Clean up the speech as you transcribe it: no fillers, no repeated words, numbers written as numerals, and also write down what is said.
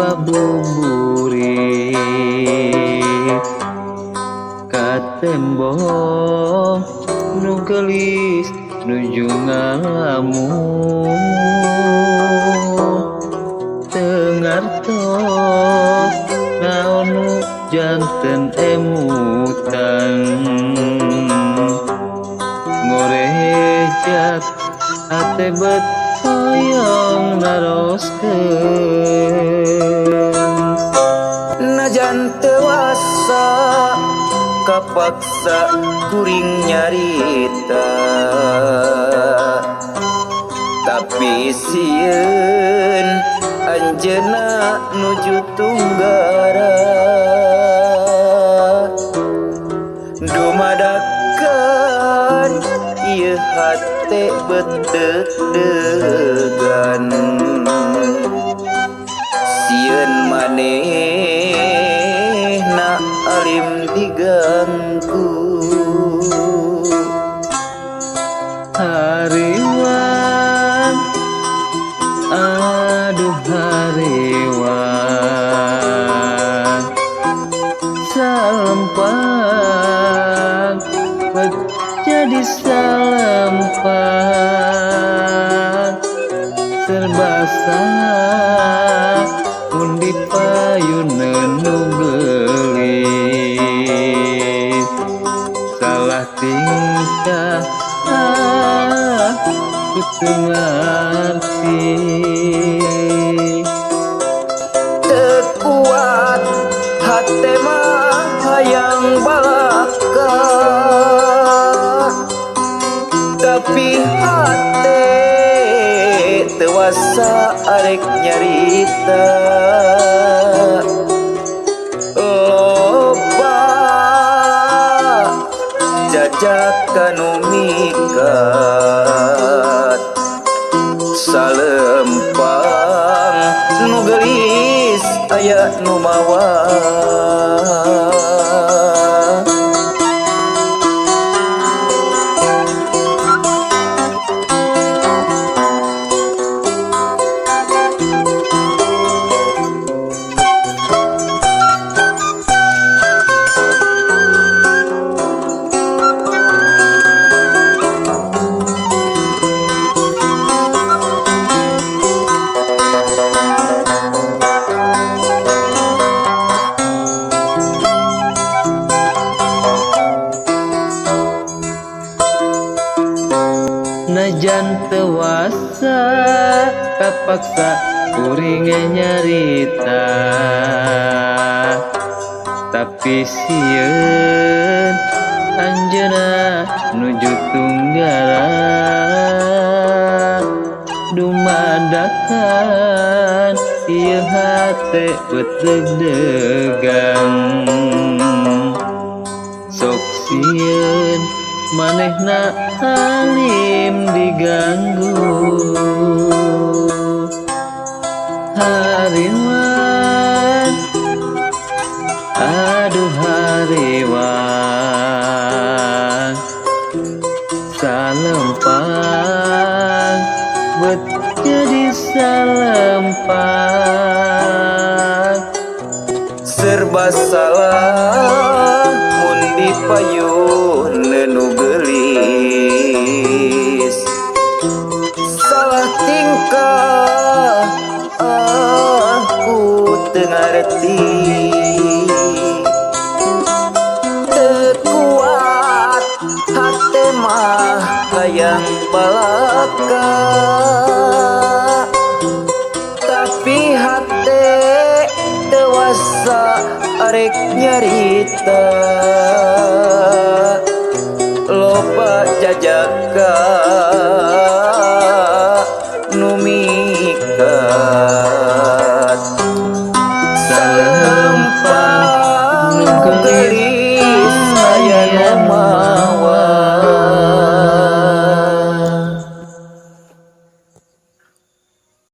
Pabuburit ka tembong nu geulis nuju ngalamun teu ngartos naon nu janten emutan ngorejat hate bet hoyong naroskeun. Najan teu wasa kapaksa kuring nyarita, tapi sieun anjeunna nuju tunggara dumadakan ieu hate bet deg-degan sieun manehna alim diganggu. Hariwang, aduh hariwang, salempang bet jadi salempang serba salah mun dipayuneun nu geulis salah tingkah ku teu ngarti. Teu kuat hate mah hayang balaka, tapi hate teu wasa arek nyarita loba jajaka nu mikat salempang nu geulis aya nu mawa. Najan teu wasa kapaksa kuring nyarita, tapi sieun anjeunna nuju tunggara dumadakan ieu hate bet deg-degan sok sieun manehna alim diganggu. Hariwang, aduh hariwang, salempang bet jadi salempang serba salah mun dipayun nu geulis salah tingkah aku teu ngarti teu kuat hate mah hayang balaka, tapi hate teu wasa arek nyarita loba jajaka nu mikat salempang salempang nu nu geulis.